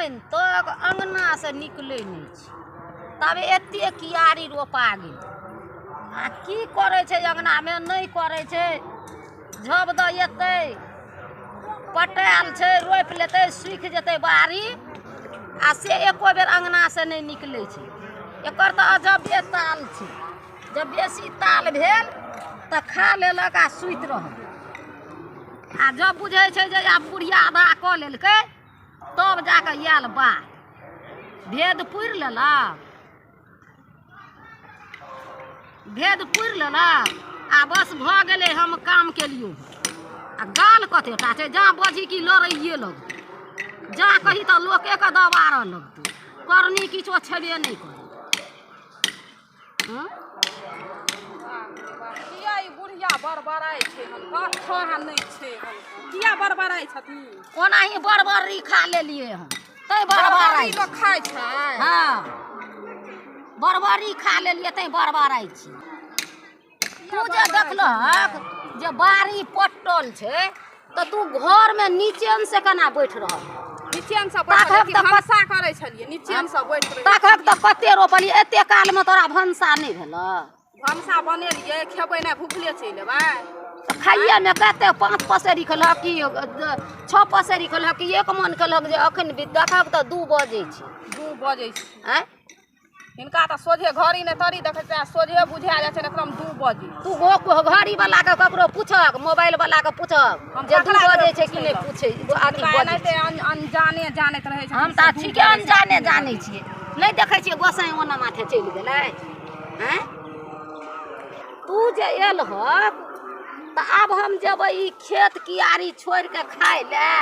अखन तक अङ्गनासँ निकलै नहि छै। तब एते कियारी रोपा गेल आ की करै छै अङ्गनामे, नहि करै छै। झब दऽ एतै, पटायल छै, रोपि लेतै, सूखि जेतै बाड़ी, आ से एको बेर अङ्गनासँ नहि निकलै छै। एकर तऽ अजबे ताल छै। जब बेसी ताल भेल तऽ खा लेलक आ सुति रहल। आ जब बुझै छै जे आब बुढ़िया आधा कऽ लेलकै तब जाकऽ आयल बात, भेद पुरि लेलक, भेद पुरि लेलक आ बस भऽ गेलै, हम काम केलियौ। आ गाल कतेटा छै, जहाँ बजही कि लड़ैये लगतौ, जहाँ कही तऽ लोकेके दबारऽ लगतौ, करनी किछो छेबे नहि करै। किया ई बुढ़िया बड़बड़ाइ छै हन? कहाँ नहि छै हन? किया बड़बड़ाइ छथिन? ओनाही बड़बड़ी खा लेलियै हन तैं बड़बड़ाइ। लोक खाइ छै? हँ, बड़बड़ी खा लेलियै तैं बड़बड़ाइ छी। तू जे देखलहक जे बाड़ी पटल छै तऽ तू घरमे नीचेन से केना बैठ रहल? निचेन से बैठल भनसा करै छलियै, निचेन से बैठ रहै। तखक तऽ कते रोपलियै, एते कालमे तोरा भनसा नहि भेलऽ? भनसा बनेलियै, खेबै नहि, भुखले चलि एबै। तऽ खाइएमे कते 5 पसेरी खेलहक कि 6 पसेरी खेलहक कि 1 मन खेलहक? जे अखन देखहक तऽ 2 बजै छै। 2 बजै छै। आँय, हिनका तऽ सोझे घड़ी नहि तरी देखै छै, सोझे बुझा जाइ छै एकदम 2 बजे। तू घड़ी वाला के ककरो पूछक, मोबाइल वाला के पूछक जे 2 बजे छै कि नहि? पूछै अथी बजै अनजाने जानैत रहै छै। हम तऽ ठीके अनजाने जानै छियै। नहि देखै छियै गोसाइ ओना माथे चलि गेलै। आँय, तू जे एलहक तऽ आब हम जेबै ई खेत कियारी छोड़ि कऽ खाय लए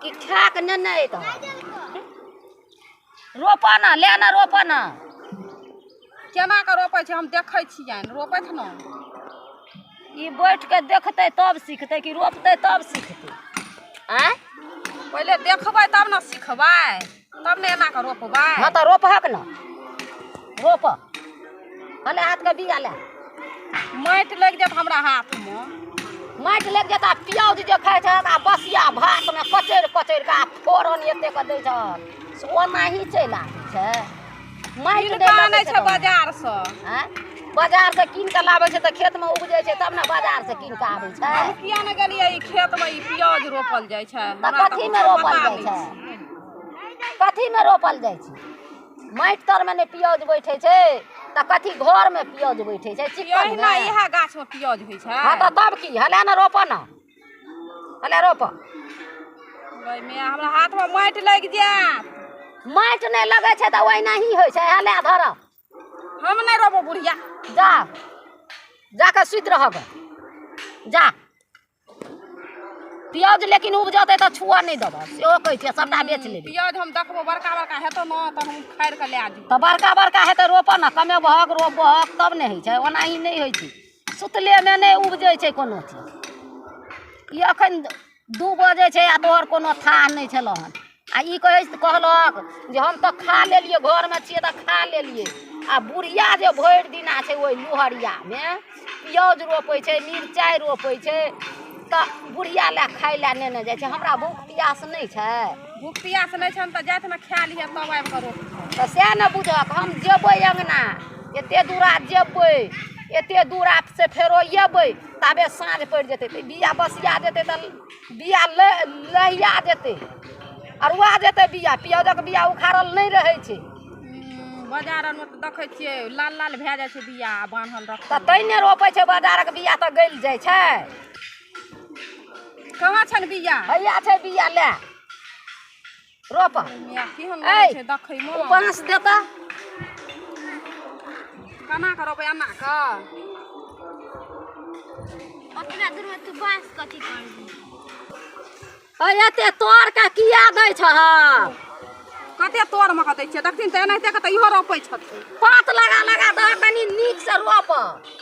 कि खाए कऽ नेने अयतह? रोपऽ ने, ले ने, रोपऽ ने। केना कऽ रोपै छै हम देखै छियनि रोपैत ने। ई बैठ के देखतै तब सीखतै कि रोपतै तब सीखतै? आँय, पहिले देखबै तब ने सिखबै, तब ने एना कऽ रोपबै। हँ तऽ रोपहक ने, रोप। हले हाथके बिया ले। माटि लागि जायत हमरा हाथमे। माटि लागि जायत। आ प्याज जे खाइ छहक आ बसिया भातमे कचरि कचरि कऽ आ फोरन एतेक दै छहक, से ओनाही चलि आबै छै। माटि कीन नहि कऽ लगै आनै छै छै बाजारसँ। आँय, बाजारसँ कीन कऽ लाबै छै तऽ खेतमे उपजै छै तब ने बाजारसँ कीन कऽ आबै छै। हम किया ने गेलियै ई खेतमे ई प्याज रोपल जाइ छै? तऽ कथीमे रोपल जाइ छै? कथीमे रोपल जाइ छै? माटि तरमे नहि प्याज बैठै छै तऽ कथी घरमे प्याज बैठै छै? चिकन एहिना इएह गाछमे प्याज होइ छै। हँ तऽ तब की? हले ने, रोपऽ ने, हले रोपऽ। हमरा हाथमे माटि लागि जायत। माटि नहि लगै छै तऽ ओहिना ही होइ छै। हले धर। हम नहि रोपब बुढ़िया। जा, जाकऽ सुति रहब जा। प्याज लेकिन उपजतै तऽ छुअ नहि देबऽ, सेहो कहै छियै। सबटा बेच लेबै प्याज। हम देखबो, बड़का बड़का हेतौ ने तऽ हम उखाड़ि कऽ लए जेबौ। तऽ बड़का बड़का हेतै, रोपऽ ने, कमेबहक, रोपबहक तब ने होइ छै। ओनाही नहि होइ छै, सुतलेमे नहि उपजै छै कोनो चीज। ई अखन 2 बजै छै आ तोहर कोनो थाह नहि छलऽ हन। आ ई कहै कहलक जे हम तऽ खा लेलियै, घरमे छियै तऽ खा लेलियै। आ बुढ़िया जे भरि दिना छै ओहि लोहरियामे प्याज रोपै छै, मिरचाइ रोपै छै, तऽ बुढ़िया लए खाय लए नेने जाइ छै। हमरा भूख प्यास नहि छै? भूख प्यास नहि छै तऽ जाइत ने खा लिहे, तब आबि कऽ रोप। तऽ सएह ने बुझक। हम जेबै अङ्गना, एते दूरा जेबै, एते दूरा से फेरो एबै, ताबे साँझ पड़ि जेतै तऽ बिया बसिया जेतै, तऽ बिया लहिया जेतै, अरुआ जेतै बिया। प्याजक बिया उखाड़ल नहि रहै छै। बाजारमे तऽ देखै छियै लाल लाल भए जाइ छै बिया बान्हल रखल। तऽ तैं ने रोपै छै, बाजारक बिया तऽ गलि जाइ छै। कहाँ छनि बिया? हैया छै बिया, ले रोप। केहन लगै छै देखैमे? बाँस देता। केना कऽ रोपै? एना कऽ? ओतना दूरमे तू बाँस कथी करबी? एते तोड़ के किया दै छहक? कते तोड़मे कऽ दै छियै, देखथिन तऽ एनाहिते कऽ तऽ इहो रोपै छथिन। पात लगा लगा दह, कनि नीक से रोप।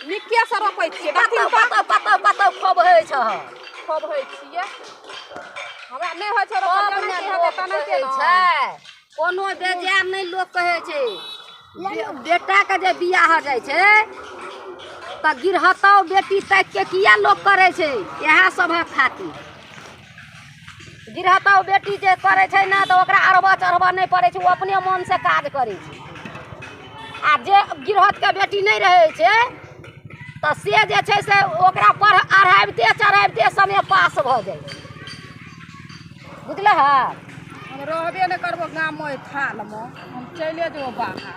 नीके से रोपै छियै। कतौ कतौ कतौ कतौ खोबहै छहक। खोबहै छियै, हमरा नहि होइ छै रोपल। छै कोनो बेजाय नहि। लोक कहै छै बेटाके जे बियाह जाइ छै तऽ गिरहतौ बेटी ताकि के किया लोक करै छै? इएह सभक खातिर। गिरहतौ बेटी जे करै छै ने तऽ ओकरा अरबा चढ़बऽ नहि पड़ै छै, ओ अपने मोनसँ काज करै छै। आ जे गिरहतके बेटी नहि रहै छै तऽ से जे छै से ओकरा पढ़ अढ़ाबिते चढ़ाबिते समय पास भऽ जाइ छै। बुझलह? हम रहबे नहि करबो गाममे, थालमे हम चलिए जेबो बाहर।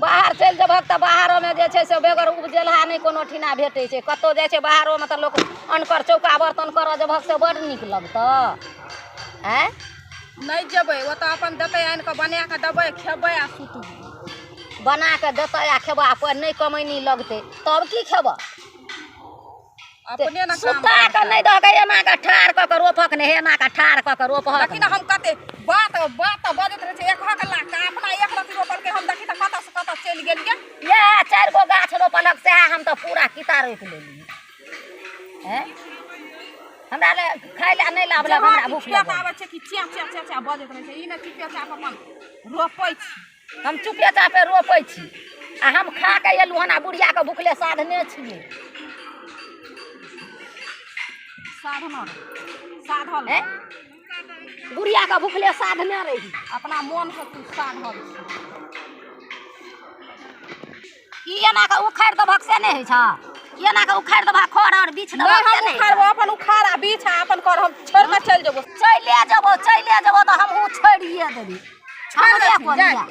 बाहर चलि जेबहक तऽ बाहरोमे जे छै से बेगर उपजेलहा नहि कोनो ठिना भेटै छै। कतहु जाइ छै बाहरोमे तऽ लोक अनकर चौका बर्तन करऽ जेबहक से बड्ड नीक लगतऽ। आँय, नहि जेबै ओतऽ, अपन देतै आनि कऽ बना कऽ देबै, खेबै आ सुतबै। बना कऽ देतै आ खेबा पर नहि कमैनी लगतै तब की खेबह? अपने ने काम सुता कऽ नहि दहक, एना कऽ ठाढ़ कऽ कऽ रोपक नहि, एना कऽ ठाढ़ कऽ कऽ रोपहक। देखी ने, हम कते बात बात तऽ बजैत रहै छै, एकहक लाख अपना एक रत्ती रोपलकै, हम देखी तऽ कतऽ से कतऽ चलि गेलियै। इएह 4 गो गाछ रोपलक सएह हम तऽ पूरा किता रोपि लेलियै। हैं, हमरा लए खाय लए नहि लाबलक, हमरा भूख खेत लागल। आबै छै कि च्या च्या च्या च्या बजैत रहै छै। ई नहि चुपे चाप अपन रोपै छी। हम चुपे चापे रोपै छी आ हम खा कऽ एलहुँ हन आ बुढ़ियाके भुखले साधने छियै। साधना साधल। हैं, बुढ़ियाके भुखले साधने रही। अपना मोनसँ तू साधल छी। ई एना कऽ उखाड़ि देबहक से नहि होइ छौ? एना कऽ उखाड़ि देबहक, खर आर बिछ नहि देबहक से हम नहि? उखाड़बो अपन, उखाड़ आ बीछ आ अपन कर, हम छोड़ि कऽ चलि जेबो। चलिए जेबो, चलिए जेबो तऽ हमहूँ छोड़िए देबी। छोड़ि हमरे देथिन, कोन जाय। यऽ?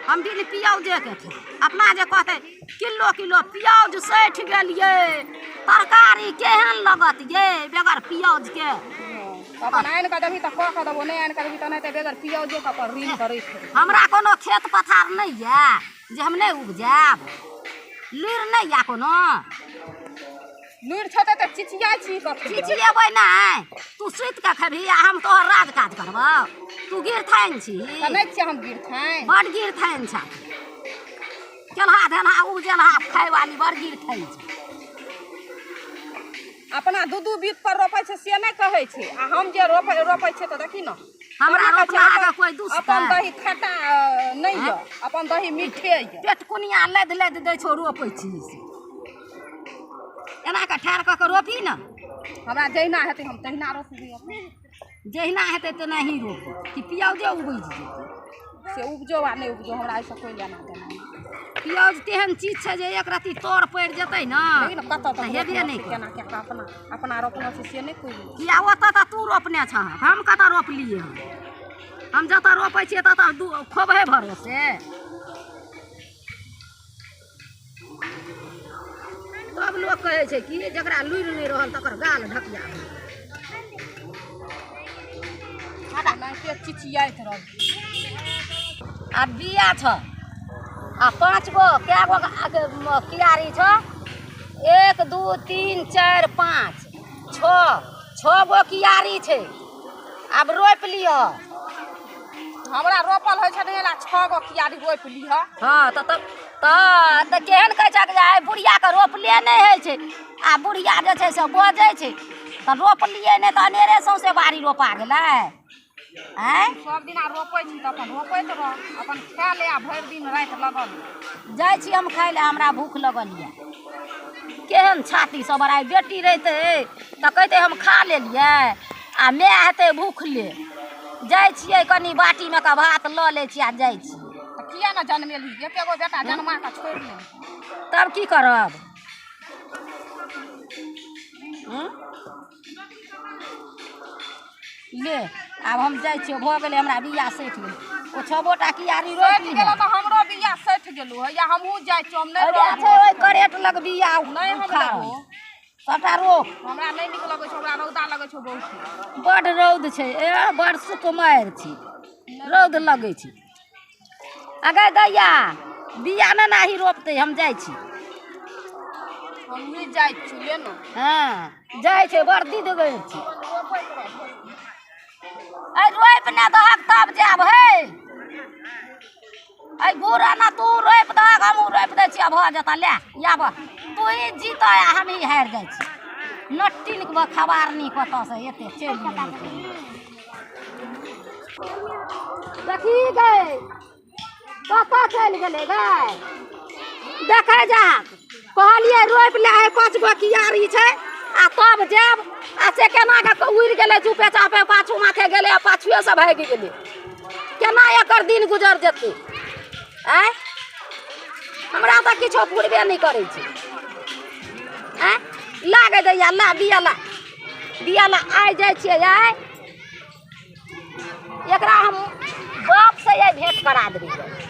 हम बिन पियौजेके खे अपना जे कहतै किलो किलो पियौज सठि गेल ये, तरकारी केहन लगत ये बगैर पियौजके? अपन आनि कऽ देबही तऽ कऽ कऽ देबो, नहि आनि कऽ देबही तऽ नहि तऽ बगैर पियौजोके अपन ऋण करै छै। हमरा कोनो खेत पथार नहि यऽ जे हम नहि उपजायब? लुरि नहि यऽ कोनो? लुरि छतै तऽ चिचियाइ छी कथी? चिचियेबै नहि, तू सुति कऽ खेबही आ हम तोहर राज काज करबौ। तू गिरथाइन छी। तऽ नहि छियै हम गिरथाइन। बड़ गिरथाइन छ, केलहा धेलहा उपजेलहा खाय वाली बड़ गिरथाइन छ। अपना दू दू बीत पर रोपै छै से नहि कहै छै, आ हम जे रोपै रोपै छियै तऽ देखी ने। हमरा कहै छै रोपलाहा के कोइ दुसतै? अपन दही खट्टा नहि यऽ, अपन दही मीठे यऽ। पेट कुनिया लदि लदि दै छौ, रोपै छी से एना कऽ ठाढ़ कऽ कऽ रोपी ने। हमरा जहिना हेतै हम तहिना रोपबै अपन। जहिना हेतै तेनाही रोप कि पियौजे उपजि जेतै? से उपजो आ नहि उपजो, हमरा एहिसँ कोइ लेना देना नहि। पियौज तेहन चीज छै जे एक रत्ती तोड़ पड़ि जेतै ने देखी ने कतऽ तऽ तक हेबे रोपने नहि छै, करतै। केना कए कऽ अपना अपना रोपने छै से नहि कोइ। किया ओतऽ तऽ तू रोपने छहक, हम कतऽ रोपलियै हन? हम जतऽ रोपै छियै ततऽ दू खोबहे भरोसे। तब लोक कहै छै कि जकरा लुरि नहि रहल तकर गाल ढकिया भेल। एनाहिते चिचियाइत रहै। आ बिया छ आ 5 गो कए गो कियारी छ? 1 2 3 4 5 6, 6 गो कियारी छै। आब रोपि लिअ। हमरा रोपल होइ छै ने, 6 गो कियारी रोपि लिह। हँ तऽ तब तऽ केहन कहै छक जे आइ बुढ़ियाके रोपले नहि होइ छै आ बुढ़िया जे छै से बजै छै तऽ रोपलियै नहि तऽ अनेरे सौंसे बाड़ी रोपा गेलै। आँय, सब दिना रोपै छी तऽ अपन रोपैत रह, अपन खा ले आ भरि दिन राति लगल। जाइ छी हम खाय लए, हमरा भूख लगल यऽ। केहन छाती सब आइ बेटी रहितै तऽ कहितै हम खा लेलियै, आ माय हेतै भूखले। जाइ छियै कनि बाटीमे कऽ भात लऽ लै छी आ जाइ छी। तऽ किया ने जनमेलही? एके गो बेटा जनमा कऽ छोड़ि ले। तब की करब? हूँ? ले आब हम जाइ छियै, भऽ गेलै, हमरा बिया सठि गेलै। ओ 6 गोटा कियारी रोपि सठि गेलौ तऽ हमरो बिया सठि गेलौ। हैया हमहूँ जाइ छियौ, हम नहि छै रहबो। ओहि करेट लग बिया नहि हम उखाड़ल। लेबो। सबटा रोप। हमरा नहि नीक लगै छौ, हमरा रौदा लगै छौ बहुत। बड रौद छै, ए बड़ सुकुमारि छी, रौद लगै छै। अगे दैया बिया ने नाही रोपतै, हम जाइ छी। हमही जाइ छी, ले ने। हँ जाइ छै, बड़ दीदगर छी। ऐ रोपि ने दहक तब जायब। हे ऐ घूर ने, तू रोपि दहक, हमहूँ रोपि दै छियै, भऽ जेतऽ। ले आब तू ही जीतऽ आ हमही हारि जाइ छी। नट्टिन के खबारनी कतऽसँ एते चलि गेलै। देखी गै कतऽ चलि गेलै गै? देखै जा, कहलियै रोपि ले, है 5 गो कियारी छै आ तब जायब। आ से केना कऽ उड़ि गेलै चुपे चापे पाछू माथे गेलै आ पाछुए से भागि गेलै। केना एकर दिन गुजर जेतै? आँय, हमरा तऽ किछो पुरबे नहि करै छै। आँय, ला गे दैया, ला बिया, ला बिया ला। आइ जाइ छियै, आइ एकरा हम बापसँ आइ भेँट करा देबै।